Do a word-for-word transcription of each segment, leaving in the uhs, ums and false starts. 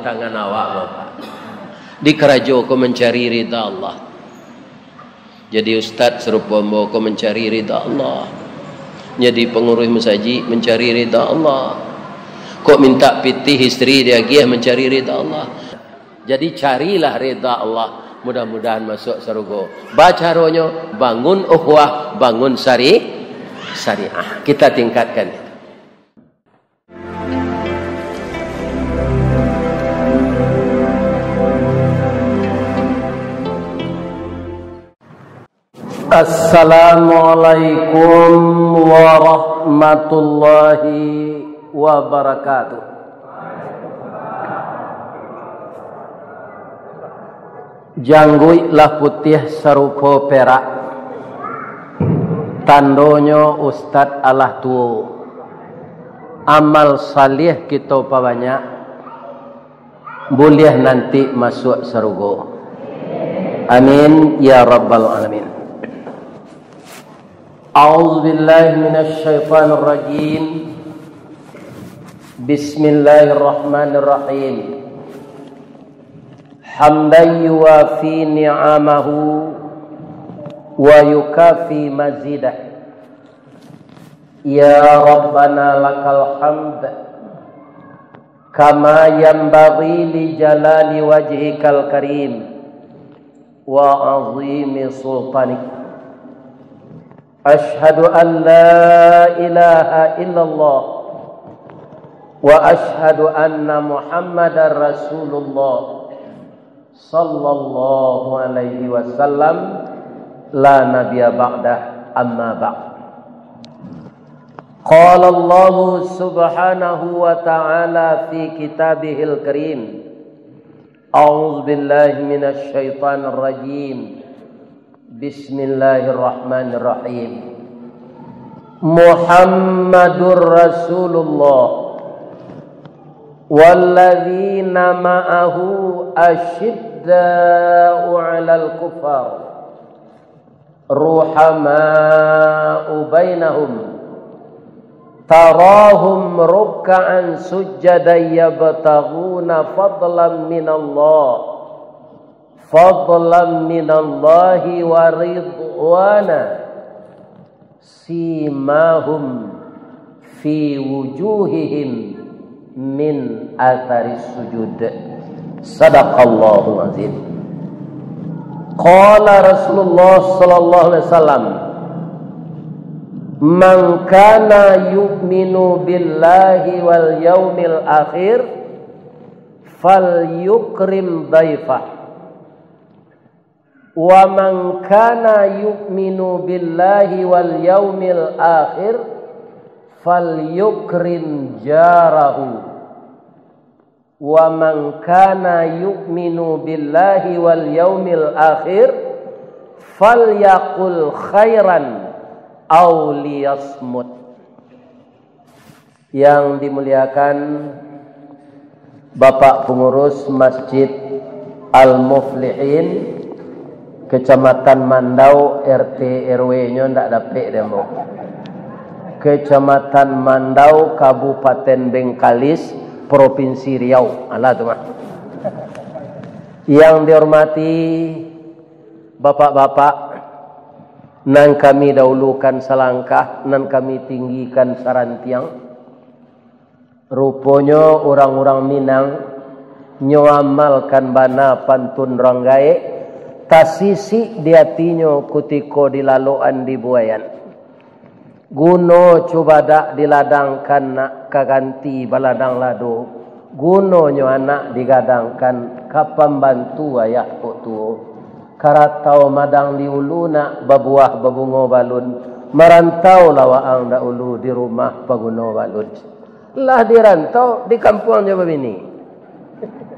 Tangan awak, Bapak. Di karajo ko mancari rida Allah. Jadi ustaz sarupo ambo ko mancari rida Allah. Jadi pangurus masajik mancari rida Allah. Kok minta pitih isteri diagiah mancari rida Allah. Jadi carilah rida Allah. Mudah-mudahan masuk sarugo. Bacaronyo bangun ukhuwah, bangun sari-, syariah. Kita tingkatkan. Assalamualaikum warahmatullahi wabarakatuh. Jangguik lah putiah sarupo perak, tandonyo ustad alah tuo. Amal saliah kito pabanyak, buliah nanti masuak sarugo. Amin ya rabbal alamin. A'udzubillahi minasyaitonirrajim. Bismillahirrahmanirrahim. Hamdan yuwafi ni'amahu wa yukafi mazidah. Ya Rabbana lakal hamd, kama yanbaghi li jalali wajhikal karim wa azimi sultanik. Asyhadu an la ilaha illallah wa asyhadu anna Muhammadar Rasulullah sallallahu alaihi wasallam, la nabiyya ba'dah, amma ba'd. Qala Allahu subhanahu wa ta'ala fi kitabihil karim. A'udzubillahi minasyaitonirrajim. Bismillahirrahmanirrahim. Muhammadur Rasulullah walladzina ma'ahu asyidda'u 'alal kuffar ruhama'u bainahum tarahum rukka'an sujjadan yabtaghuna fadlan minallah fadlan minallahi wa ridwana. Simahum fi wujuhihim min atharis sujud. Sadaqallahul azim. Qala Rasulullah sallallahu alaihi wasallam, "Man kana yu'minu billahi wal yaumil akhir, falyukrim dhaifah. Wa man kana yu'minu billahi wal yaumil akhir, falyukrim jarahu. Wa man kana yu'minu billahi wal yaumil akhir, falyaqul khairan aw liyasmut." Yang dimuliakan Bapak Pengurus Masjid Al-Muflihin, Kecamatan Mandau, R T R W-nyo ndak dapek deh, Mbok. Kecamatan Mandau, Kabupaten Bengkalis, Provinsi Riau. Alah tu mah. Yang dihormati Bapak-bapak, nan kami dahulukan salangkah, nan kami tinggikan sarantiang. Ruponyo urang-urang Minang nyo amalkan bana pantun urang gaek, tasisik di atinyo kutiko dilalokan di buaian. Guno cubadak diladangkan nak ka ganti baladang lado, gunonyo anak digadangkan ka pambantu ayah kok tuo. Karatau madang di ulu nak babuah babungo balun, marantaulah waang dahulu di rumah paguno balun. Lah di rantau, di kampuang jo babini.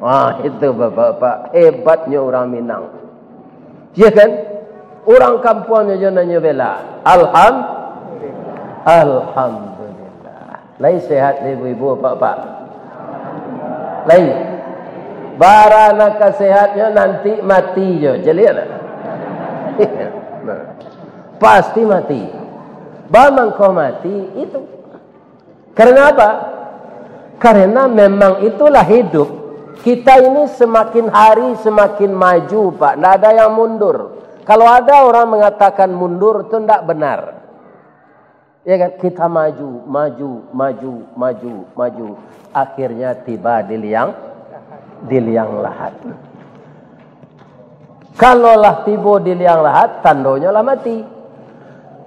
Ah, itu bapak-bapak, hebatnyo urang Minang. Ya kan? Urang kampuang nyo jo nan nyo bela. Alham-, Alhamdulillah. Lai sehat deh ibu-ibu, bapak-bapak? Lai. Bara nan ka sehatnyo nanti mati jo. Jelian. Nah. Pasti mati. Ba mangko mati itu. Karena apa? Karena memang itulah hidup. Kita ini semakin hari semakin maju, Pak. Ndak ada yang mundur. Kalau ada orang mengatakan mundur, tu ndak benar. Ya kan? Kita maju, maju, maju, maju, maju. Akhirnya tiba di liang, di liang lahat. Kalau lah tibo di liang lahat, tandonyo lah mati.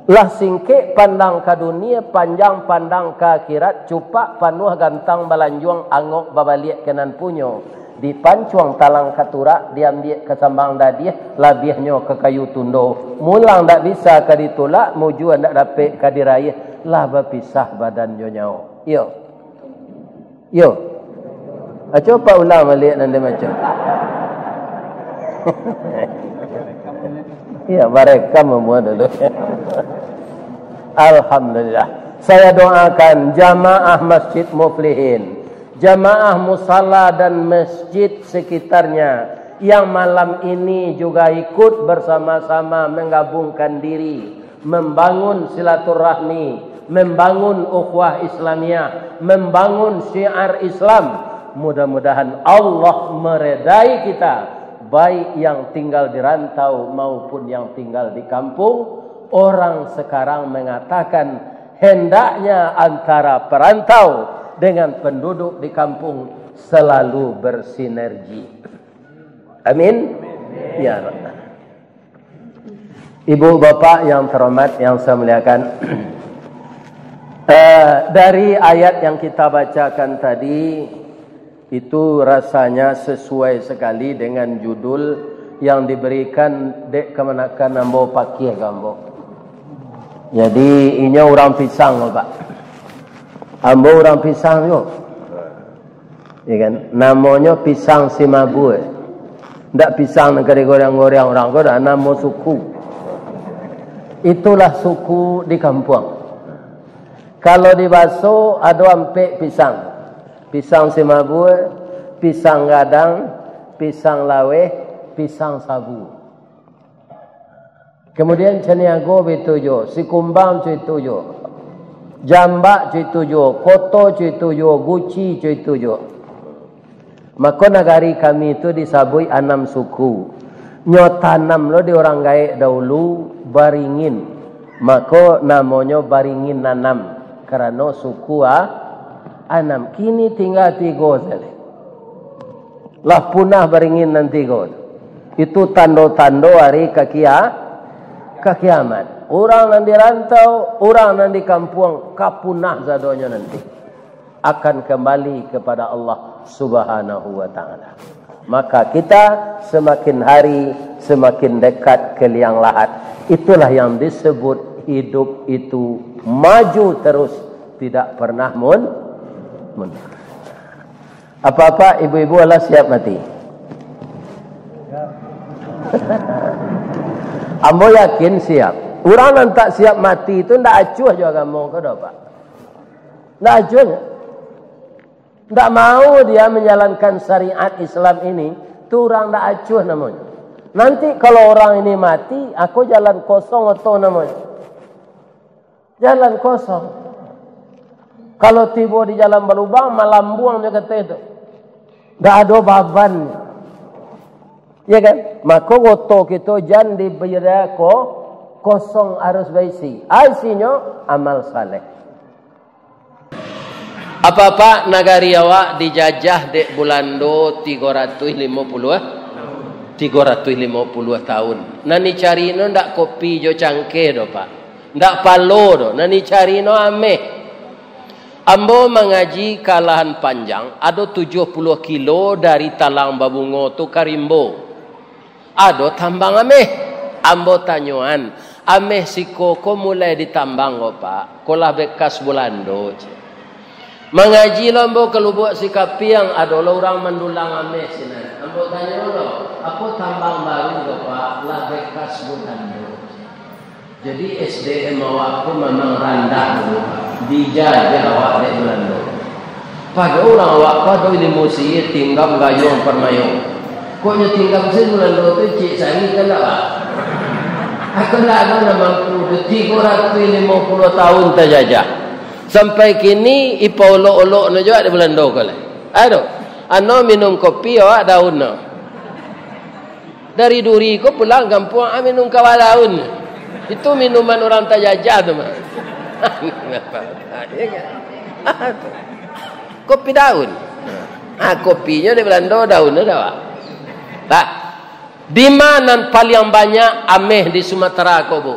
Lah singkek pandang ka dunia, panjang pandang ka akhirat, cupak panuah gantang balanjuang, angok babaliak ka nan punyo. Dipancuang talang ka turak, diambiak ka sambang dadiah, labiahnyo ka kayu tundo. Mulang ndak bisa ka ditulak, mujua ndak dapek ka diraih, lah bapisah badan jo nyawo. Iyo. Yo. Aco Pak ulang baliak nan dia macam. Ya, barekam semua dulu. Alhamdulillah. Saya doakan jamaah Masjid Muflihin, jamaah musala dan masjid sekitarnya yang malam ini juga ikut bersama-sama menggabungkan diri membangun silaturahmi, membangun ukhuwah Islamiyah, membangun syiar Islam. Mudah-mudahan Allah meredai kita, baik yang tinggal di rantau maupun yang tinggal di kampung. Orang sekarang mengatakan, hendaknya antara perantau dengan penduduk di kampung selalu bersinergi. Amin. Ya Rabbal. Ibu bapak yang terhormat, yang saya muliakan, eh, dari ayat yang kita bacakan tadi, itu rasanya sesuai sekali dengan judul yang diberikan dek kamanakan ambo pakiah ka ambo. Jadi, inyo urang Pisang, Pak. Ambo urang Pisang juo. Ya kan? Namonyo Pisang Simabue. Ndak pisang nan ka digoreng-goreng urang ko, dah namo suku. Itulah suku di kampuang. Kalau di baso, ado ampek pisang. Pisang Simabue, pisang gadang, pisang laweh, pisang sabu. Kemudian Caniago baitu juo, Sikumbang co itu juo, Jambak co itu juo, Koto co itu juo, Guci co itu juo. Mako nagari kami tu disabuik anam suku. Nyo tanam lo di urang gaek daulu, baringin. Mako namonyo Baringin Nanam, karano suku a-, anam. Kini tingga tigo sajo. Lah punah Baringin nan tigo tu. Itu tando-tando ari kakia-, kakiamat. Urang nan di rantau, urang nan di kampuang, ka punah sadonyo nanti. Akan kembali kepada Allah Subhanahu wa Ta'ala. Maka kita semakin hari semakin dekat ke liang lahat. Itulah yang disebut hidup itu maju terus, tidak pernah mun-, mundur. Apak-apak, ibu-ibu, alah siap mati? Ambo yakin siap. Urang nan tak siap mati tu ndak acuah jo agamo ko doh, Pak. Ndak acuah. Ndak mau dia menjalankan syariat Islam ini, tu urang ndak acuah namonyo. Nanti kalau orang ini mati, ako jalan kosong oto namonyo. Jalan kosong. Kalau tibo di jalan balubang, malambuang nyo kato tu. Ndak ado baban. Ya kan? Mako oto kito jan dibira ko-, kosong, harus baisi. Isinyo amal saleh. Apak-apak, nagari awak dijajah dek Bulando tigo ratuih limo puluah, tigo ratuih limo puluah tahun. Nan dicari no ndak kopi jo cangkeh doh, Pak. Ndak palo doh. Nan dicari no ameh. Ambo mangaji ka Lahan Panjang, ado tujuah puluah kilo dari Talang Babungo tu ka Rimbo. Ado tambang ameh. Ambo tanyoan, "Ameh siko ko mulai ditambang ko, Pak? Ko lah bekas Bulando," cek. Mangaji lo ambo ka Lubuak Sikapiang, ado lo urang mandulang ameh sinan. Ambo tanyo lo, "Apo tambang baru ko, Pak? Lah bekas Bulando," cek. Jadi, S D M awak tu memang randah dulu, dijajah awak dek Bulando. Padahal urang awak tu ado ilmu sihir, tinggam gayuang parmayo. Kok nyo tinggam se Bulando tu, cik sari kan ndak, Pak? Aku ndak ado nan mampu tu, tigo ratuih limo puluah tahun tajajah. Sampai kini, ipa olok-olok no juo dek Bulando ko lai. Aduh. Ano minum kopi, awak daun no. Dari Duri ko pulang kampuang, ah, minum kawa daun. Itu minuman urang tajajah tu mah. Kopi daun. Ah, kopinyo di Balando, daunnyo dek awak. Pak, di ma nan paliang banyak ameh di Sumatera ko, Bu?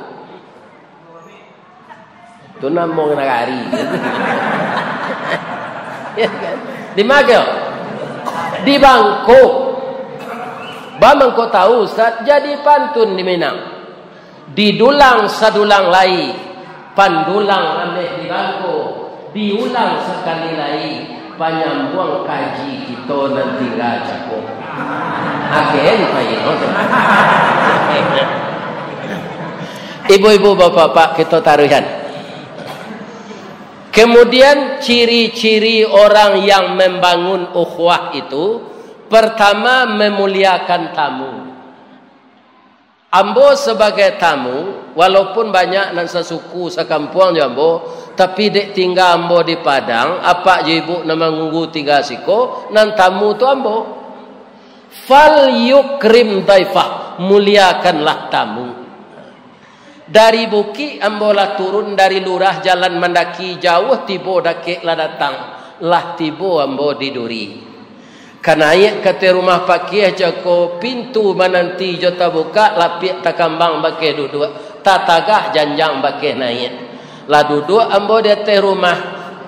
Tu namo nagari. Ya kan? Di ma ko? Di Bangkok. Ba mangko tahu, Ustaz, jadi pantun di Minang. Didulang sadulang lai, pandulang ameh di Bangkok, diulang sakali lai, panyambuang kaji kito nan tingga cako. Agen payi. Ibu-ibu, bapak-bapak, kito taruihan. Kemudian, ciri-ciri orang yang membangun ukhuwah itu, pertama, memuliakan tamu. Ambo sabagai tamu, walaupun banyak nan sasuku, sakampuang jo ambo, tapi dek tingga ambo di Padang, apak jo ibuk nan mangunggu tingga siko, nan tamu tu ambo. "Fal yukrim daifah," muliakanlah tamu. Dari bukik ambo lah turun, dari lurah jalan mandaki, jauah tibo dakek lah datang, lah tibo ambo di Duri. Ka naiak ka ateh rumah pakiah cako, pintu mananti jo tabukak, lapiak takambang bakeh duduak, tatagah janjang bakeh naiak. Lah duduak ambo di ateh rumah,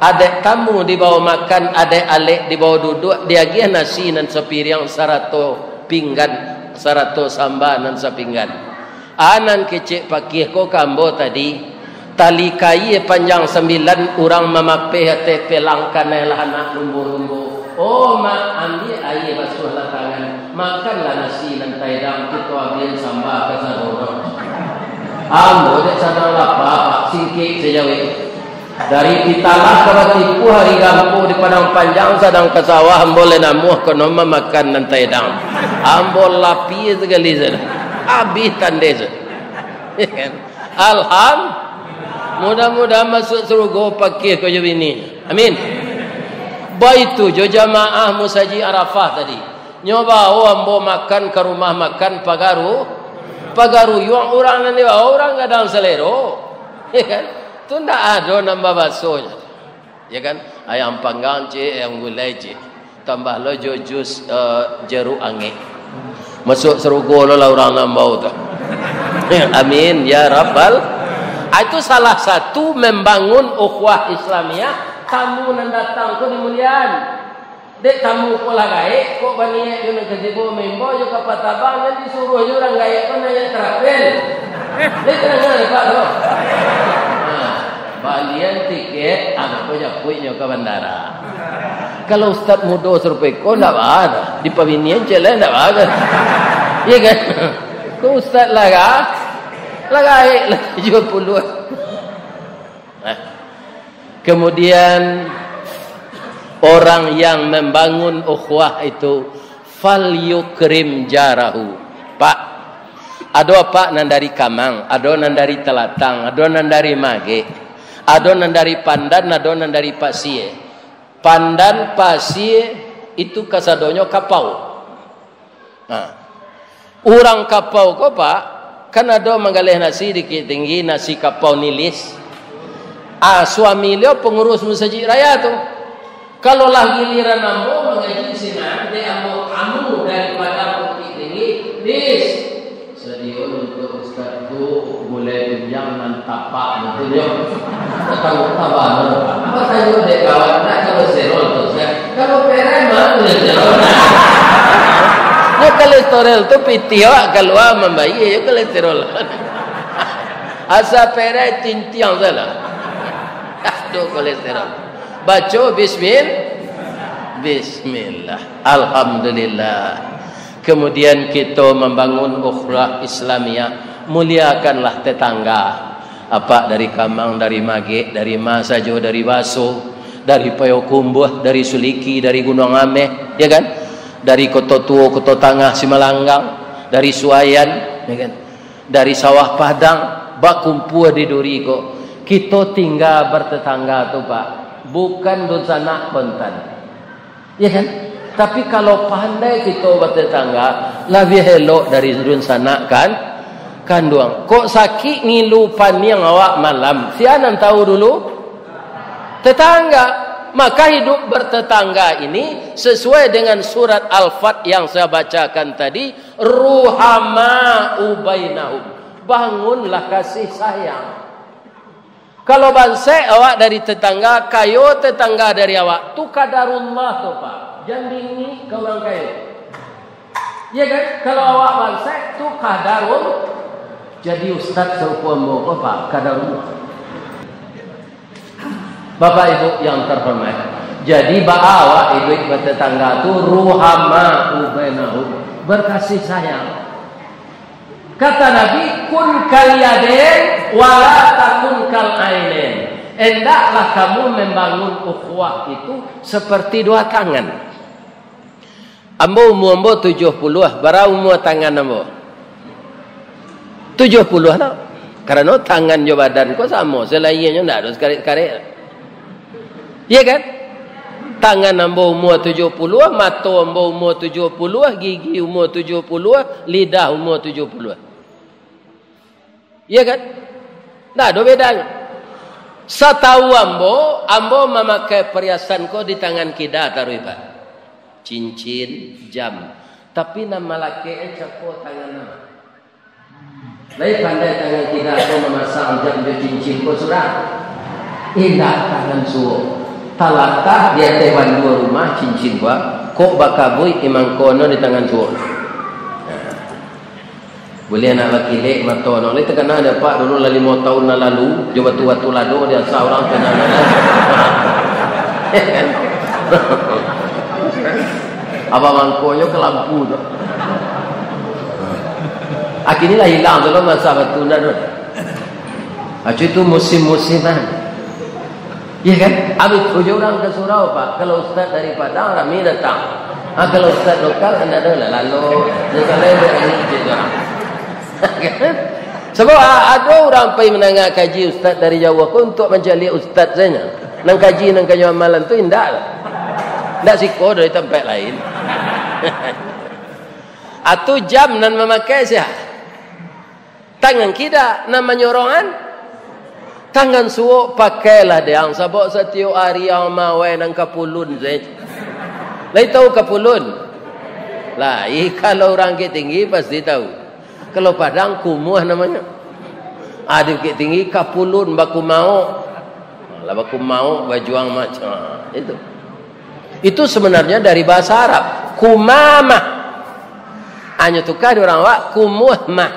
adaik tamu dibawo makan, adaik alek dibawo duduak, diagiah nasi nan sapiriang sarato pinggan, sarato samba nan sapinggan. A nan kecek pakiah ko ka ambo tadi, tali kaia panjang sambilan, urang mamapeh ateh pelang, kanai lah anak lumbo-lumbo. Oh, Mak, ambiak aia basuahlah tangan, makanlah nasi nan taidang, kito agiahan samba kasadonyo. Ambo dek sadang lapa, Pak, singkek sajawek. Dari Pitalah ka Batipuah, ari Gampo di Padang Panjang, sadang ka sawah, ambo lai namuah kono mamakan nan taidang. Ambo lapia sakali sajo. Abih tandeh sajo. Alham-, mudah-mudahan masuak sarugo pakiah ko jo bini. Amin. Baitu jo jamaah Musajik Arafah tadi. Nyo bawo ambo makan ka rumah makan Pagaru-, Pagaruyuang, urang nan dibawo urang gadang salero. Ya kan? Tu ndak ado nan babasonyo. Ya kan? Ayam panggang ciek, ayam gulai ciek. Tambah lo jo jus, eh, jeruk angek. Masuak sarugo lo lah urang nan bawo tu. Amin ya rabbal. Ah, itu salah satu membangun ukhuwah Islamiah, tamu nan datang tu dimuliakan. Dek tamu ko lah gaek, kok baniaik jo nan ka tibo maimbau jo kapa tabang, nan disuruah jo urang gaek ko naiak tarapel. Dek tadanga dek Pak tu. Nah, balian tiket, ah, ko japuiknyo ka bandara. Kalau ustaz mudo sarupo iko, ndak baa doh. Dipabinian ciek lai, ndak baa doh. Iya kan? Ko ustaz lah ga-, lah gaek lah tujuah puluah. Nah. Kemudian, orang yang membangun ukhuwah itu, "Fal yukrim jarahu." Pak, ado apak nan dari Kamang, ado nan dari Talatang, ado nan dari Magek, ado nan dari Pandan, ado nan dari Pasie. Pandan, Pasie, itu kasadonyo kapau. Nah, urang kapau ko, Pak, kan ado manggaleh nasi di Bukik Tinggi, nasi kapau nilis. Ah, suami baliau pangurus musajik raya tu. Kalau lah giliran ambo mangaji sinan, dek ambo amu dari Padang Bukik Tinggi, Lis, sadiakan untuak ustaz tu gulai tunjang nan tapak batua nyo. Tahu apa, apa tanyo dek kawan, nak kolesterol tu, Ustaz? Kalau perai mah kolesterol. Yo, kolesterol tu pitih awak kalua mambayia, yo, kolesterol. Asa perai tintiang salah. Aduh, kolesterol. Baco bismil-, bismillah. Alhamdulillah. Kemudian kito mambangun ukhuwah Islamiah, muliakanlah tetangga. Apak dari Kamang, dari Magek, dari ma sajo, dari Baso, dari Payokumbuah, dari Suliki, dari Gunuang Ameh, ya kan? Dari Koto Tuo, Koto Tangah, Simalanggang, dari Suayan, ya kan? Dari Sawah Padang, bakumpua di Duri ko. Kito tingga bertetangga tu, Pak, bukan dunsanak kontan. Ya kan? Tapi kalau pandai kito batetangga, labiah elok dari dunsanak kan, kanduang. Kok sakik ngilu paniang awak malam, sia nan tahu dulu? Tetangga. Maka hidup bertetangga ini sesuai dengan surat Al-Fat yang saya bacakan tadi, ruhama'u bainahum. Bangunlah kasih sayang. Kalau bansaik awak dari tetangga, kayo tetangga dari awak, tu qadarullah tu, Pak. Jan bingik ka urang kayo. Iya kan? Kalau awak bansaik, tu qadarul. Jadi ustaz sarupo ambo ko, Pak, qadarullah. Bapak Ibu yang terhormat, jadi baa awak iduik batetangga tu, ruhama'u bainahum, berkasih sayang. Kata Nabi, "Kun kal yadain, wala takun kal ainain." Endaklah kamu membangun ukhuwah itu seperti dua tangan. Ambo umua ambo tujuah puluah, bara umua tangan ambo? Tujuah puluah lah. Karano tangan jo badan ko samo, salainnyo ndak ado sakarek-karek. Iya kan? Tangan ambo umua tujuah puluah, mato ambo umua tujuah puluah, gigi umua tujuah puluah, lidah umua tujuah puluah. Iya kan? Ndak ado bedanyo. Satahu ambo, ambo mamakai pariasan ko di tangan kida taruih, Pak. Cincin, jam. Tapi nan malakek cako tangan ambo. Lai pandai tangan kida ko mamasang jam jo cincin ko surang? Indak, tangan suok. Talatak di ateh bandua rumah cincin ko, kok bakabuik imang kono di tangan suok. Nah. Buliah nak bakilek mato no. Lai takana dek Apak dulu lah limo taun nan lalu, jo batu-batu lado diasah urang tu nan. Apak mangkonyo ka lampu tu. Akhirnyo lah ilang tu lo masa batu nan tu. Acu itu musim-musiman. Iya kan? Abih tu je urang ka surau, Pak. Kalau ustaz dari Padang, rami datang. Ha, kalau ustaz lokal, indak ado lah, lalo. Misalnya, dari ini je urang. Sabab, a-, ado urang pai mandanga kaji ustaz dari jauah ko untuak mancaliak ustaz sajo. Nan kaji, nan kanyo amalan tu, indak lah. Indak siko dari tampek lain. Atu jam nan mamakai sia? Tangan kida nan manyorongan, tangan suok pakailah dek ang, sabab satiok ari ang mawai nan kapulun sajo. Lai tahu kapulun? Lai, kalau urang Bukittinggi pasti tahu. Kalau Padang, kumuah namonyo. Ah, di Bukittinggi kapulun, bakumaok. Lah bakumaok, bajuang macam itu. Itu sebenarnya dari bahasa Arab. Kumamah. Hanyo tukar di urang awak, kumuah mah.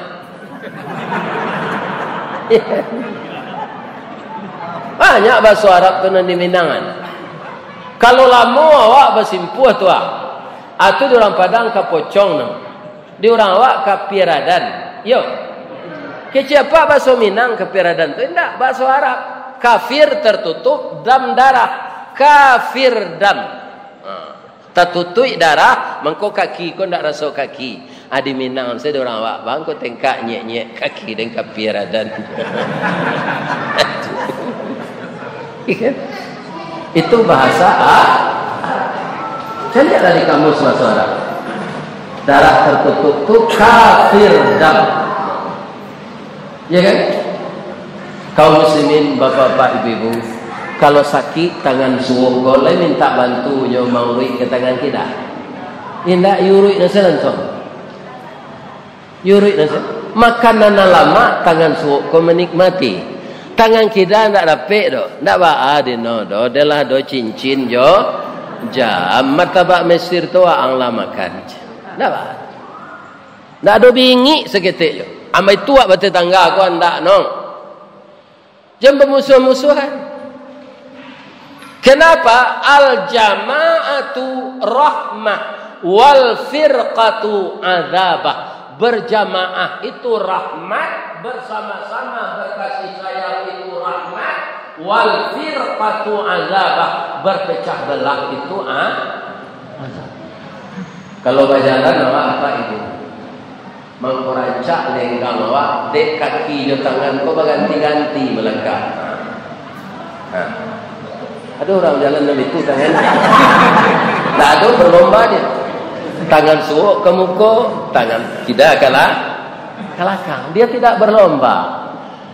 Banyak bahaso Arab tu nan di Minang kan. Kalau lamo awak basimpuah tu, ah. Atu di urang Padang ka pocong no. Di urang awak ka piaradan. Yo. Kecek apak bahaso Minang ka piaradan tu? Indak, bahaso Arab. Kafir tertutup, dam darah. Kafir dam. Ha. Tatutuik darah, mangko kaki ko ndak raso kaki. Adi Minang se urang awak bang ko tengkak nyek-nyek kaki den ka piaradan. Itu bahasa Arab. Caliaklah di kamus bahasa Arab. Darah tertutup tu kafir dam. Ya kan? Kaum muslimin, bapak-bapak, ibu-ibu, kalau sakik tangan suok ko, lai mintak bantu nyo mauruik ka tangan kida? Indak, iuruik nan se langsung. Iuruik nan se. Makanan nan lamak, tangan suok ko manikmati. Tangan kida ndak dapek doh. Ndak baa dino doh, deh lah do cincin jo jam. Martabak Mesir tu waang lah makan. Ndak baa. Ndak ado bingik saketek jo. Ambo itu wak batetangga ko andak no. Jan bamusuah-musuahan. Kenapa? Al-jama'atu rahmah, wal firqatu azabah. Berjamaah itu rahmat, bersama-sama berkasih sayang itu rahmat, wal firqatu azabah, berpecah belah itu a-, azab. Kalau bajalan awak apak ibu, mangko rancak lenggang awak, dek kaki jo tangan ko baganti-ganti malangkah. Ha. Ado urang jalan nan itu tangan. Ndak ado, berlomba dia. Tangan suok ka muko, tangan kida ka la-, ka lakang. Dia tidak berlomba.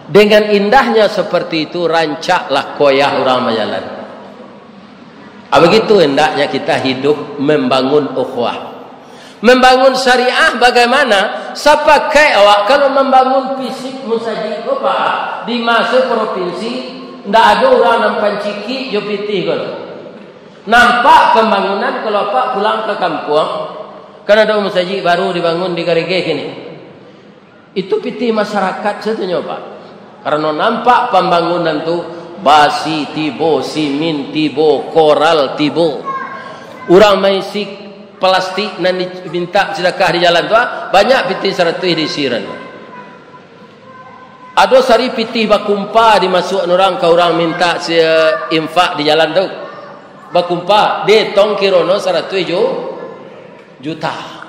Dengan indahnya seperti itu, rancaklah koyah urang bajalan. Ah, begitu hendaknya kita hidup membangun ukhuwah. Membangun syariah bagaimana? Sapakaik awak, kalau mambangun fisik musajik ko, Pak, di maso provinsi, ndak ado urang nan pancikik jo pitih ko. Nampak pambangunan, kalau Apak pulang ka kampuang, kan ado musajik baru dibangun di Garegeh kini. Itu pitih masyarakat satunyo, Pak. Karano nampak pambangunan tu, basi tibo, simin tibo, koral tibo. Urang maisi plastik nan di-, minta sidakah di jalan tu, ah, banyak pitih saratuih diisi urang. Ado sari pitih bakumpa dimasuakan urang ka urang minta si-, infak di jalan tu. Bakumpa, dietong kironyo saratuih ju-, juta.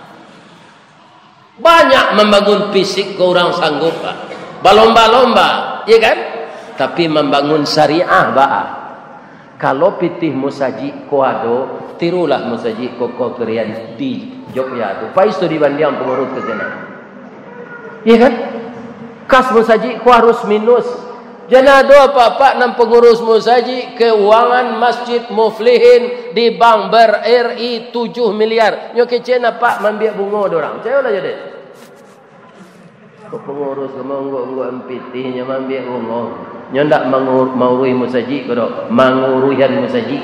Banyak mambangun fisik ko urang sanggup, Pak. Balomba-lomba, iya kan? Tapi mambangun syariah baa? Kalau pitih musajik ko ado, tirulah musajik ko, ko kerian di Jogja tu. Pai sudah dibandiang pangurus ka sinan. Iya kan? Kas musajik ko harus minus. Jan ado apak-apak nan pangurus musajik, keuangan Masjid Muflihin di bank ber-, R I tujuh miliar. Nyo kecek apak maambiak bungo dek urang. Cayolah jadi. Kok pangurus ko maungguk-ungguk pitih nyo maambiak bungo. Nyo ndak mangur-, mauruih musajik ko doh, manguruihan musajik.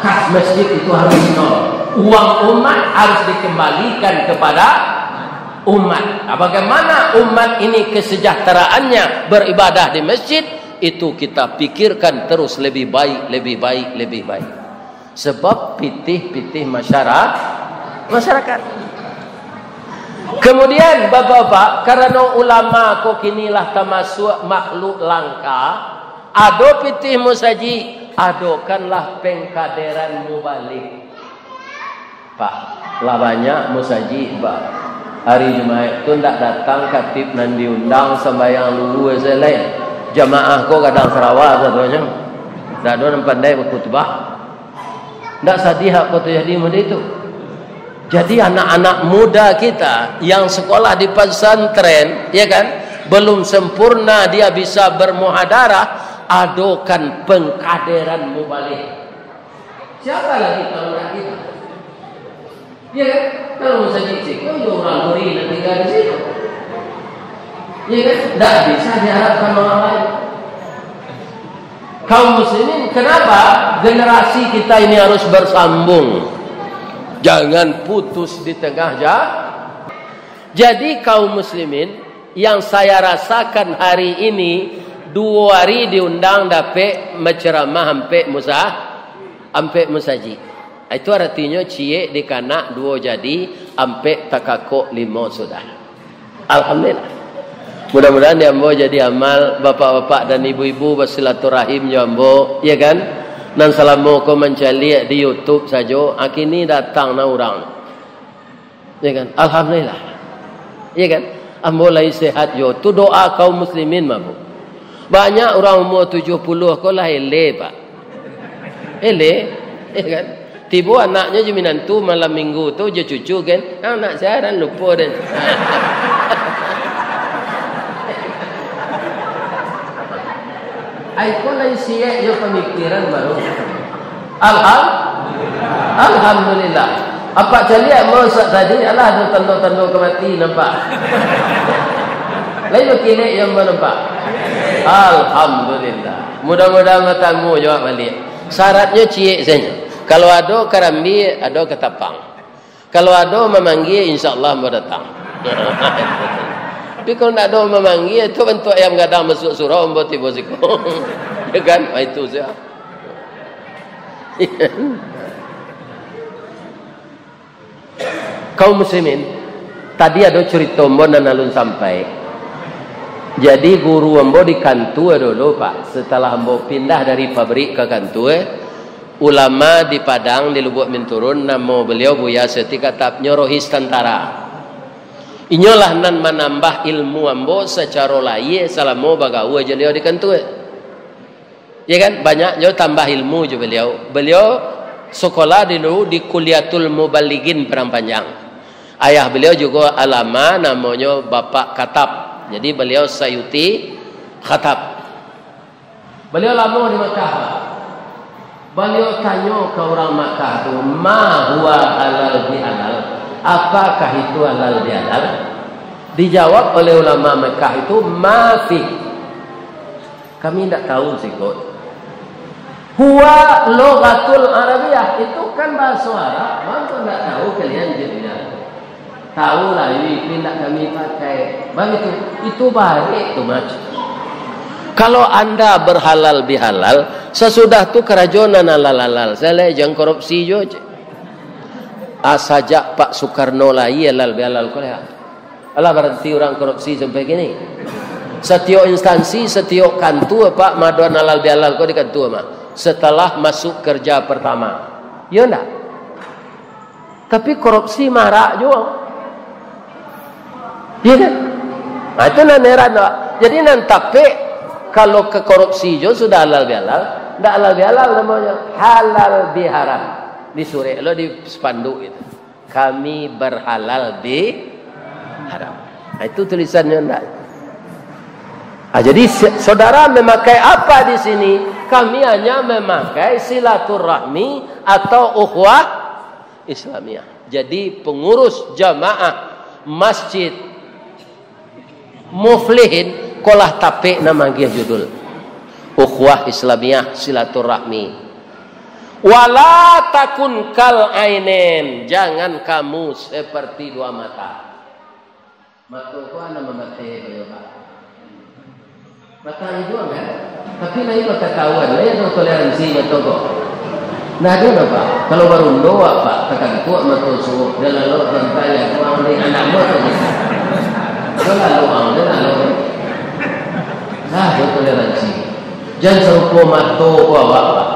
Kas masjid itu harus nol. Uang umat harus dikembalikan kepada umat. Nah, bagaimana umat ini kesejahteraannya beribadah di masjid, itu kita pikirkan terus lebih baik, lebih baik, lebih baik. Sebab pitih-pitih masyara-, masyarakat. Kemudian, Bapak-bapak, karano ulama ko kini lah tamasuak makhluk langka, ado pitih musajik, adokanlah pengkaderan mubalig. Pak, lah banyak musajik, Pak. Hari Jumaik tu ndak datang katib nan diundang sambayang lulu se lai. Jamaah ko gadang sarawa satonyo. Ndak ado nan pandai bakutbah. Ndak sadiah ko tajadi model itu. Jadi, anak-anak muda kita yang sekolah di pesantren, ya kan, belum sempurna dia bisa bermuhadarah, adokan pengkaderan mubalig. Siapa lagi kalau ndak kita? Ya kan? Kalau musajik siko, ya urang Luri nan tinggal di situ. Ya kan? Ndak bisa diharapkan orang lain. Kaum muslimin, kenapa generasi kita ini harus bersambung? Jangan putus di tengah ja-, Jadi, kaum muslimin, yang saya rasakan hari ini, duo hari diundang dapek menceramah ampek musa-, ampek musajik. Itu aratinyo, ciek dikanak duo jadi, ampek takakok limo sudah. Alhamdulillah. Mudah-mudahan di ambo jadi amal, bapak-bapak dan ibu-ibu basilaturahim jo ambo, ya kan? Nan salamo ko mancaliak di YouTube sajo, a kini datang na urang. Ya kan? Alhamdulillah. Ya kan? Ambo lai sehat jo. Tu doa kaum muslimin mah, Bu. Banyak urang umua tujuah puluah ko lah eleh, Pak. Eleh. Ya kan? Tibo anaknyo jo minantu malam minggu tu jo cucu kan. Ah, nak siaran lupo den. Ai ko lai siek jo pamikiran baru. Alham-, Alhamdulillah. Apak caliak mo sak tadi, alah ado tando-tando ka mati nampak. Lai bakilek jo ambo nampak. Alhamdulillah. Mudah-mudahan batamu jo awak baliak. Syaratnyo ciek sajo. Kalau ado karambia, ado katapang. Kalau ado mamanggia, insya Allah ambo datang. Tapi kalau ndak ado mamanggia, tu bantuak ayam gadang masuak surau, ambo tibo siko. Ya kan? Ah, itu sajo. Kaum muslimin, tadi ado curito ambo nan alun sampai. Jadi, guru ambo di kantua dulu, Pak. Setelah ambo pindah dari pabrik ka kantua, ulama di Padang, di Lubuak Minturun, namo beliau Buya Seti Katap, nyo Rohis Tantara. Inyolah nan manambah ilmu ambo sacaro lahia salamo bagaua jo baliau di kantua. Ya kan? Banyak jo tambah ilmu jo baliau. Baliau sakolah dulu di Kulliyatul Mubalighin Padang Panjang. Ayah baliau juo alama, namonyo Bapak Khattab. Jadi baliau Sayuti Khattab. Baliau lamo di Makkah, Pak. Baliau tanyo ka urang Makkah tu, "Ma huwa halal bihalal?" Apakah itu halal bihalal? Dijawab oleh ulama Makkah itu, "Ma fi." Kami ndak tahu sih, kok. Huwa lughatul Arabiyah, itu kan bahaso Arab, mangko ndak tahu kalian jadinya. Tahu lah, itu indak kami pakai. Baitu, itu barek tu, Mas. Kalau anda berhalal bihalal, sasudah tu karajo nan halal-halal. Salah, jan korupsi jo, cek. Ah, sajak Pak Sukarno lahia halal bihalal ko lah. Alah, baranti urang korupsi sampai kini. Satiok instansi, satiok kantua, Pak, madoan halal bihalal ko di kantua mah. Setelah masuk kerja pertama. Iyo ndak? Tapi korupsi marak juo. Iya kan? Nah, itu nan heran, Pak. Jadi nan tapek, kalau ka korupsi jo sudah halal bihalal, ndak halal bihalal namonyo, halal biharam. Disurek lo di spanduk itu. Kami berhalal biharam. Nah, itu tulisannyo ndak? Ah, jadi si-, saudara memakai apa di sini? Kami hanya memakai silaturahmi atau ukhuwah Islamiyah. Jadi, pengurus jamaah Masjid Muflihin, ko lah tapek nan maagiah judul Ukhuwah Islamiyah, silaturahmi. Wala takun kal ainen, jangan kamu seperti dua mata. Mato ko anak mamatai ko yo, Pak. Batang iduang kan? Tapi lain bakatahuan, lain ado toleransi mato ko. Nah, ado dah, Pak. Kalau barundo awak, Pak, takantuak mato suok, dah lalu bantai ya, tuang di anak mo tu. Dah lalu, ang, dah lalu. Nah, ado toleransi. Jan sarupo mato ko awak, Pak.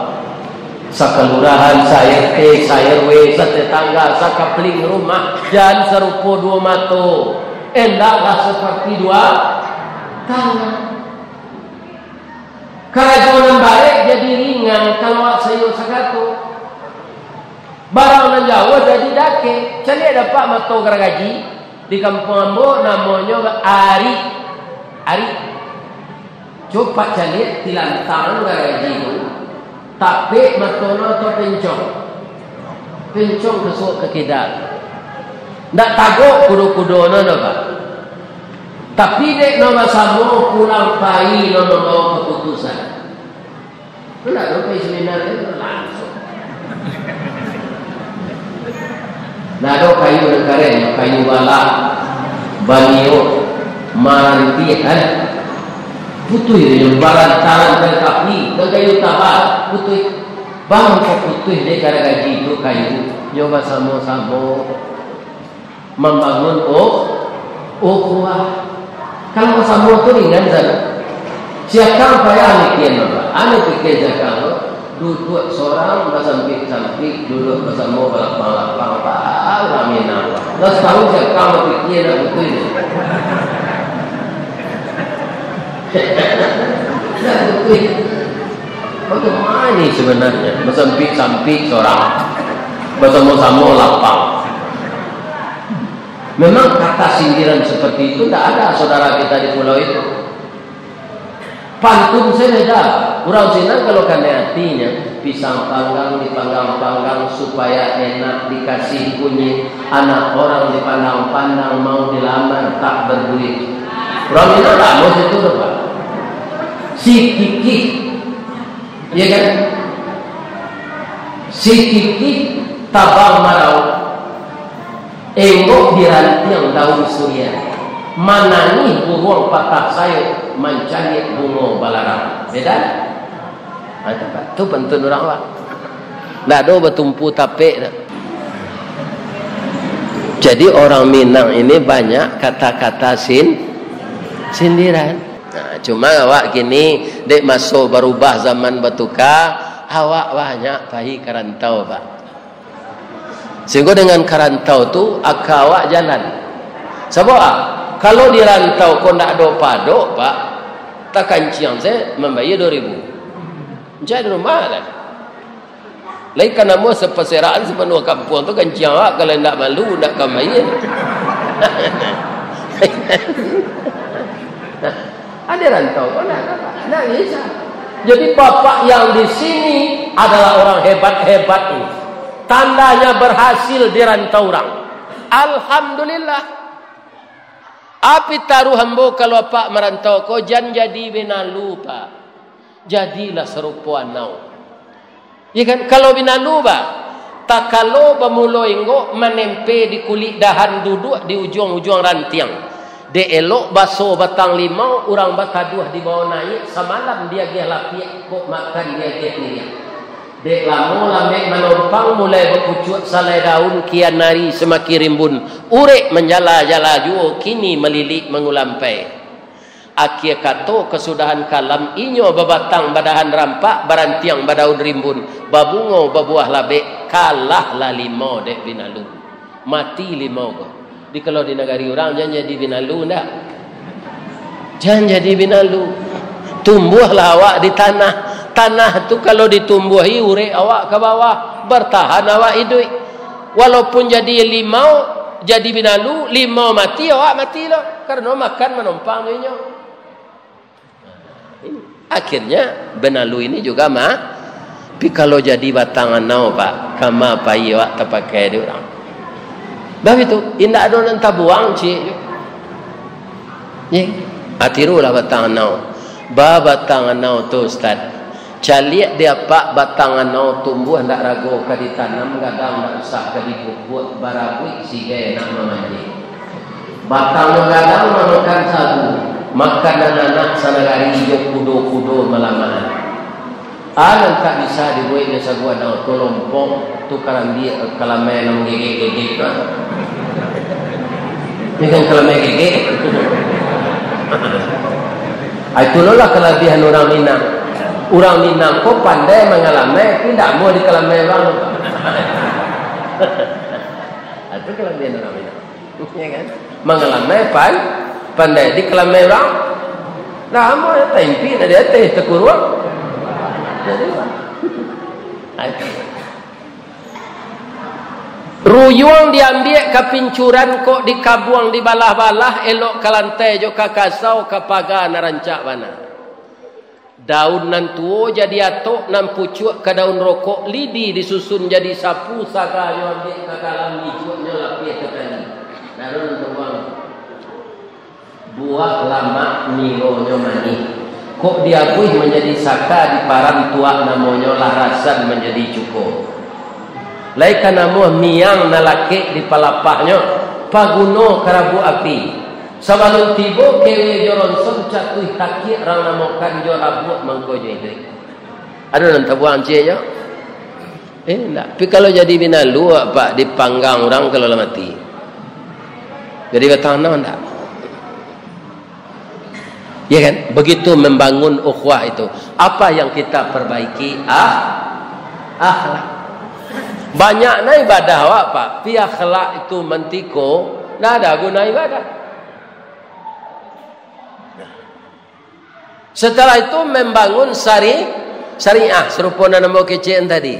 Sakalurahan, sa-R T, sa-R W, satetangga, sakapling rumah, jan sarupo duo mato. Endaklah seperti dua tangan. Karajo nan barek jadi ringan kalau awak sayua sakato. Barang nan jauah jadi dakek. Caliak dapek mato garagaji di kampuang ambo, namonyo ari. Ari. Cubo caliak tilantang garagaji tu, tapek mato no atau pencong? Pencong ka suok ka kida. Ndak tagok kudo-kudo no, no, Pak. Tapi dek no basamo pulang pai no mambawa kaputusan. Tu ndak ado pai seminar tu langsung. Nah, ado kayu nan karen, kayu balak, baniok, marantihan, putuih tu, barantaran ka kapi, ka kayu tabal, putuih. Bang, kok putuih dek garagaji tu kayu, nyo basamo-samo mambangun, oh, ukhuwah. Kalau basamo tu ringan sajo. Si akang payah mikia, Bapak. Anu pikia si akang tu, duduak sorang basampik-sampik, duduak basamo balapang-lapang, Pak. Ah, urang Minang, Pak. Lah satahun si akang bapikia nak batua tu. Nak batua. Bagaimana sebenarnya? Basampik-sampik sorang. Basamo-samo lapang. Memang kata sindiran seperti itu ndak ada saudara kita di pulau itu. Pantun sajo beda. Urang Minang kalau kanai atinyo, pisang panggang dipanggang-panggang supaya enak dikasih kunyit, anak orang dipandang-pandang mau dilamar tak berduit. Urang Minang ndak mau situ tu, Pak. Sikikih. Iya kan? Sikikih tabang marau, embok di rantiang daun surian, manangih buruang patah sayok, mancaliak bungo balarang. Beda? Ha, tu, Pak. Tu pantun urang, Pak. Ndak ado batumpu tapek tu. Jadi, orang Minang ini banyak kata-kata sin-, sindiran. Nah, cuma awak kini, dek maso barubah, zaman batuka, awak banyak pai ka rantau, Pak. Sehingga dengan ka rantau tu, aka awak jalan. Sabab, ah, kalau di rantau ko ndak ado padok, Pak, takanciang se mambayia duo ribu. Mancari rumah lah. Lai ka namuah sapaserakan sapanuah kampuang tu kanciang awak, kalau indak malu, indak ka mayie. Ado rantau ko ndak ado, Pak. Ndak bisa. Jadi, Bapak yang di sini adalah orang hebat-hebat ini. Tandanya berhasil di rantau urang. Alhamdulillah. Api taruih ambo kalau Apak marantau ko, jan jadi binalu, Pak. Jadilah sarupo anau. Ya kan? Kalau binalu, Pak, takalo bamulo inggok manempe di kulik dahan, duduak di ujuang-ujuang rantiang. Dek elok baso batang limau, urang bataduah di bawah naiak, samalam diagiah lapiak, kok makan diagiah piriang. Dek lamo lambek manompang, mulai bapucuak salai daun, kian ari samakin rimbun. Urek manjala-jala juo, kini malilik mangulampai. Akhia kato kasudahan kalam, inyo babatang badahan rampak, barantiang badaun rimbun, babungo babuah labek, kalahlah limau dek binalu. Mati limau ko. Di, kalau di nagari urang, jan jadi binalu ndak? Jan jadi binalu. Tumbuahlah awak di tanah. Tanah tu kalau ditumbuahi, urek awak ka bawah, bartahan awak iduik. Walaupun jadi limau, jadi binalu, limau mati, awak mati lo. Karano makan manompang jo inyo. Akhirnya, binalu ini juga ma-, tapi kalau jadi batang anau, Pak, kama pai awak tapakai di urang. Bah itu, indak ado nan tabuang, ciek. Ye. Ah, tirulah batang anau. Ba batang anau tu, Ustaz. Caliak di Apak batang anau tumbuah, ndak rago ka ditanam, gadang ndak usah ka dipupuak, barabuik sigai nak mamanjek. Batang gadang mamakan sagu, makanan anak sanagari jo kudo-kudo malamahan. Anan tak bisa dibuek jo sagu anau tu lompok, tu karambiak, kalamai nan gegek-gegek tu. Ini kan kalamai gegek. Ah, itulah kalabiahan urang Minang. Urang Minang ko pandai mangalamai, tapi ndak amuah dikalamai urang. Ah, itu kalabiahan urang Minang. Ya kan? Mangalamai pan-, pandai, dikalamai urang. Lah, amuah taimpi, nak di ateh, takuruang. Jadi, ah, itu. Ruyuang diambiak ka pincuran, kok dikabuang dibalah-balah, elok ka lantai jo ka kasau, ka paga nan rancak bana. Daun nan tuo jadi atok, nan pucuak ka daun rokok, lidi disusun jadi sapu, saganyo ambiak ka kalam, ijuaknyo lapiah ka tali. Daun nan tuo. Buah lamak nironyo manih. Kok diabuih manjadi saka, diparan tuak namonyo, lah rasan manjadi cuko. Lai ka namuah miang nan lakek di palapahnyo, paguno ka rabuak api. Sabalun tibo kewe jo ronson, catuih takiak rang namokan jo rabuak mangko jo iduik. Ado nan tabuang ciek jo? Eh, indak. Tapi kalau jadi binalu, Pak, dipanggang urang kalau lah mati. Jadi batang anau, indak. Ya kan? Begitu membangun ukhuwah itu. Apa yang kita perbaiki? Ah, akhlak. Banyak na ibadah awak, Pak. Tapi akhlak itu mantiko, ndak ada guna ibadah. Setelah itu membangun syari-, syariah, sarupo nan ambo kecek tadi.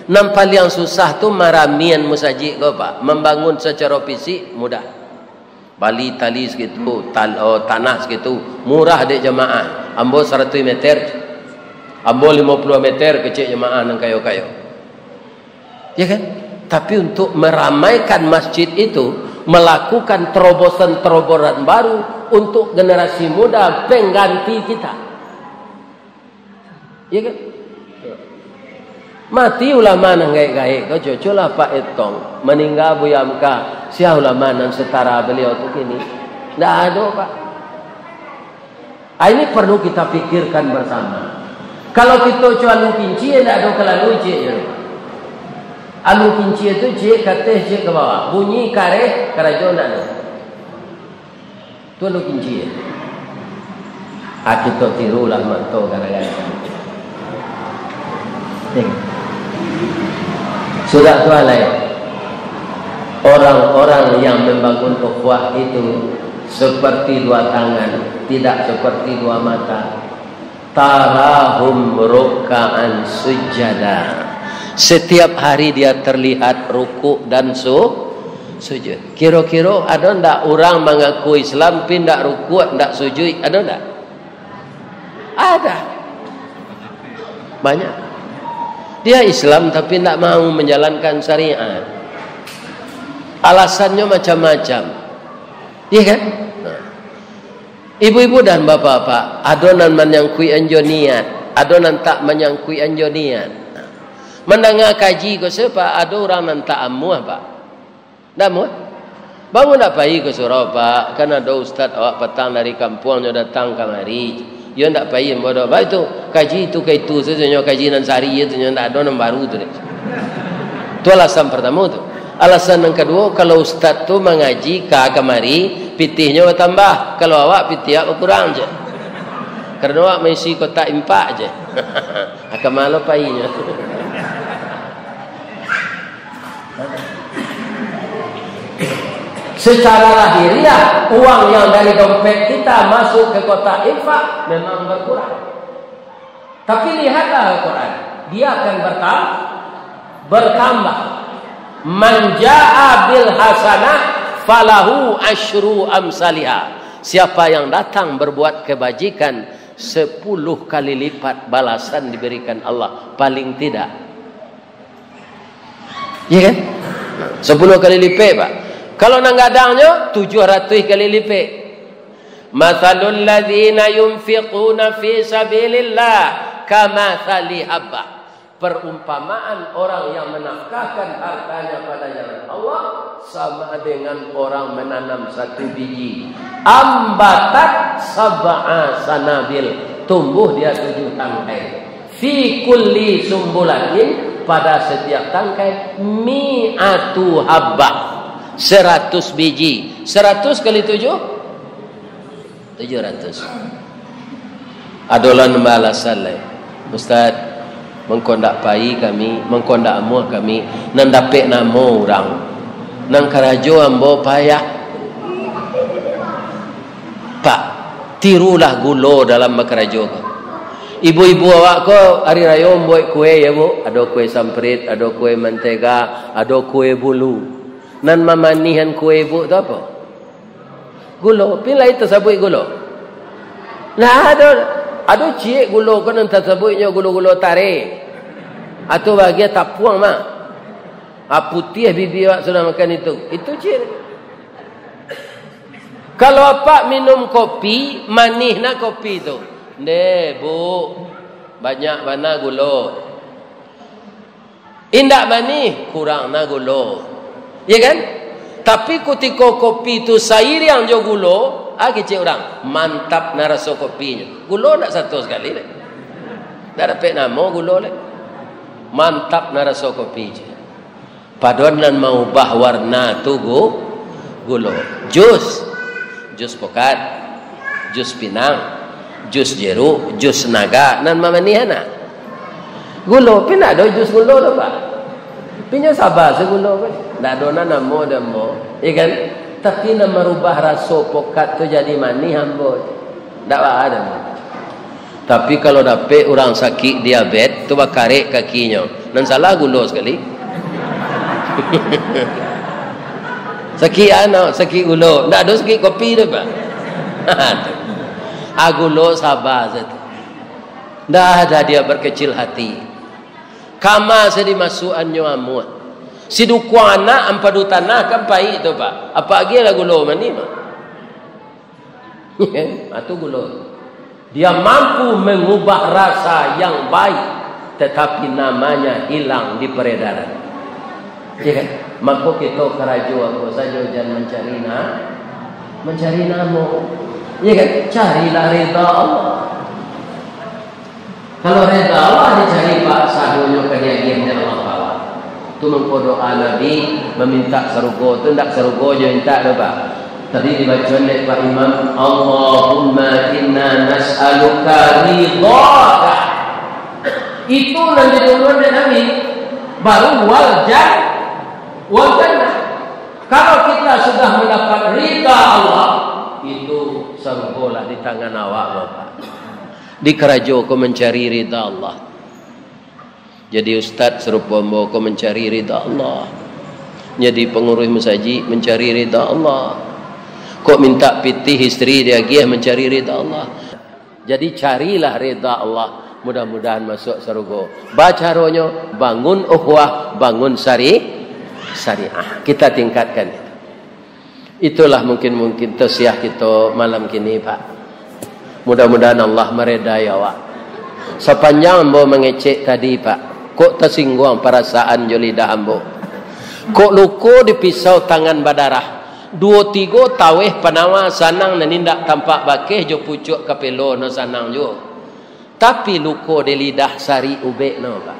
Nan paliang susah tu maramian musajik ko, Pak. Mambangun sacaro fisik mudah. Bali tali sakitu, tal-, oh, tanah sakitu, murah dek jamaah. Ambo saratuih meter, ambo limo puluah meter, kecek jamaah nan kayo-kayo. Ya kan? Tapi untuk meramaikan masjid itu, melakukan terobosan-terobosan baru untuk generasi muda pengganti kita. Ya kan? Mati ulama nan gaek-gaek ko, cuculah Pak Etong. Maningga Buya Hamka, sia ulama nan setara beliau tu kini? Ndak ado, Pak. Ah, ini perlu kita pikirkan bersama. Kalau kito co alun kincia, ndak ado ka lalu ciek nyo. Alun kincia tu ciek ka ateh, ciek ka bawah. Bunyi kareh, karajo ndak ado. Tu alun kincia. Ah, kito tirulah mak ko gara-gara. Tengok. Sudah tu alai. Orang-orang yang membangun ukhuwah itu seperti dua tangan, tidak seperti dua mata. Tarahum rukkaan sujada. Setiap hari dia terlihat rukuk dan su-, sujud. Kiro-kiro ado ndak urang mangaku Islam, pi ndak rukuk, ndak sujud? Ado ndak? Ada. Banyak. Dia Islam tapi ndak mau menjalankan syariat. Alasannyo macam-macam. Iya kan? Nah. Ibu-ibu dan bapak-bapak, ado nan manyangkuikan jo niat, ado nan tak manyangkuikan jo niat. Nah. Mandanga kaji ko se, Pak, ado urang nan tak amuah, Pak. Ndak amuah? Baa ndak pai ka surau, Pak? Kan ado ustaz awak patang dari kampuang nyo datang kamari. Yo ndak pai ambo doh. Baitu, kaji itu ka itu sajo nyo, kaji nan sari itu nyo, ndak ado nan baru tu deh. Tu alasan partamo tu. Alasan nan kaduo, kalau ustaz tu mangaji ka kamari, pitihnyo batambah. Kalau awak, pitih awak bakurang je. Karano awak maisi kotak infak je. Kama lo painyo. Secara lahiriah, uang yang dari dompet kita masuk ke kotak infak memang berkurang. Tapi lihatlah Al-Quran, dia akan bertam-, bertambah. "Man jaa bil hasanah falahu asyru amsaliha." Siapa yang datang berbuat kebajikan, sepuluh kali lipat balasan diberikan Allah, paling tidak. Iya kan? Sepuluh kali lipek, Pak. Kalau nan gadangnyo, tujuh ratus kali lipek. "Matsalul ladzina yunfiquna fi sabilillah kamatsali habbah." Perumpamaan orang yang menafkahkan hartanya pada jalan Allah sama dengan orang menanam satu biji. "Ambatat sab'a sanabil." Tumbuh dia tujuh tangkai. "Fi kulli sumbulatin," pada setiap tangkai, "mi'atu habbah," seratus biji. Seratus kali tujuh? Tujuh ratus. Ado lah nan baalasan lai, "Ustaz, mangko ndak pai kami, mangko ndak amuah kami, nan dapek namo urang, nan karajo ambo payah." Pak, tirulah gulo dalam bakarajo ko. Ibu-ibu awak ko ari rayo mambuek kue, ya, Bu? Ado kue samprit, ado kue mantega, ado kue bulu. Nan mamanihan kue ibu tu apo? Gulo. Pi lai tasabuik gulo? Nah, ado, ado ciek gulo ko nan tasabuiknyo gulo-gulo tareh. Atau bagian tapuang mah. Ah, putiah bibia awak sudah makan itu. Itu ciek. Kalau apak minum kopi, manih na kopi tu. Ndeh, Bu. Banyak bana gulo. Indak manih, kurang na gulo. Ya kan? Tapi kutiko kopi tu sairiang jo gulo, ah, kecek urang, "Mantap na raso kopinyo." Gulo ndak sato sakali lai. Ndak dapek namo gulo lai. Mantap na raso kopi je. Pado nan maubah warna tu gu-, gulo. Jus. Jus pokat. Jus pinang. Jus jeruk. Jus naga. Nan mamanihan nah. Gulo. Pi ndak ado jus gulo tu, Pak. Pi nyo saba se gulo kan. Ndak ado nan namo dek ambo. Ya kan? Tapi nan marubah raso pokat tu jadi manih ambo. Ndak baa dek ambo. Tapi kalau dapek urang sakik diabet, tu bakarek kakinyo. Nan salah gulo sakali. Sakik ano, sakik gulo. Ndak ado sakik kopi tu, Pak. Ah, gulo saba sajo. Ndak ada dia berkecil hati. Kama se dimasuakannyo amuah. Sidukuang anak ampadu tanah kan paik tu, Pak. Apak agiah lah gulo manih, Pak. Ah, tu gulo. Dia mampu mengubah rasa yang baik, tetapi namanya hilang di peredaran. Ya kan? Mako kito karajo apo sajo, jan mancari na-, mancari namo. Ya kan? Carilah rida Allah. Kalau rida Allah dicari, Pak, sadonyo ka diagiah dek Allah Taala. Tu mangko doa Nabi mamintak sarugo tu, ndak sarugo jo mintak tu, Pak. Tadi dibaco dek Pak Imam, "Allahumma inna nas'aluka ridhaka." Itu nan didoakan dek Nabi. Baru wal jan-, wal jannah. Kalau kita sudah mandapat rida Allah, itu sarugo lah di tangan awak, Bapak. Di karajo ko mancari rida Allah. Jadi ustaz sarupo ambo ko mancari rida Allah. Jadi panguruih masajik mancari rida Allah. Kok mintak pitih isteri diagiah mancari rida Allah. Jadi carilah rida Allah, mudah-mudahan masuk sarugo. Bacaronyo, bangun ukhuwah, bangun sari-, syariah. Kita tingkatkan itu. Itulah mungkin-mungkin tausiah kito malam kini, Pak. Mudah-mudahan Allah maredai awak. Sapanjang ambo mangecek tadi, Pak, kok tasingguang parasaan jo lidah ambo. Kok luko di pisau tangan badarah. Duo tigo taweh panawa sanang nan indak tampak bakeh jo pucuak kapelo no sanang juo. Tapi luko di lidah sarik ubek no, Pak.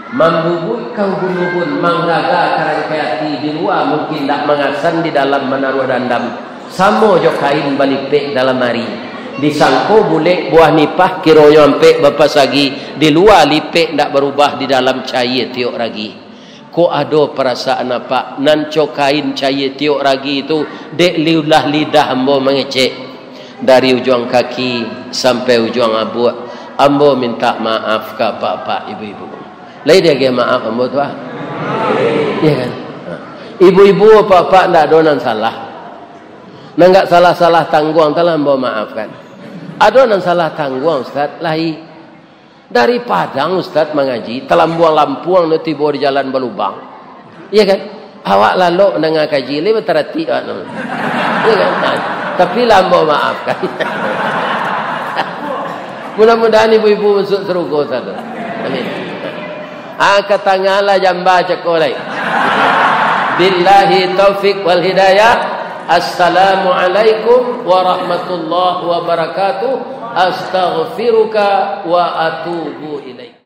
Mambubuik ka ubun-ubun, manggaga ka rangkai ati, di lua mungkin ndak mangasan, di dalam manaruah dandam. Samo jo kain balipek dalam ari. Disangko bulek buah nipah, kironyo ampek bapasagi, di lua lipek ndak barubah, di dalam cayia tiok ragi. Kok ado parasaan apak, nan co kain cayia tiok ragi tu, dek liulah lidah ambo mangecek. Dari ujuang kaki sampai ujuang abuak, ambo mintak maaf ka apak-apak, ibu-ibu. Lai diagiah maaf ambo tu, ah? Iya kan? Ha. Ibu-ibu, apak-apak, ndak ado nan salah. Nan ndak salah-salah tangguang, tu lah ambo maafkan. Ado nan salah tangguang, Ustaz, lai. Dari Padang Ustaz mangaji, talambuang-lampuang nyo tibo di jalan balubang. Iya kan? Awak lalok mandanga kaji, lai bataratik awak tu. Iya kan? Nah, tapi lah ambo maafkan. Mudah-mudahan ibu-ibu masuk sarugo sado. Amin. Ah, ka tangah lah jamba cako lai. Billahi taufik wal hidayah. Assalamualaikum warahmatullahi wabarakatuh. Astaghfiruka wa atubu ilaik.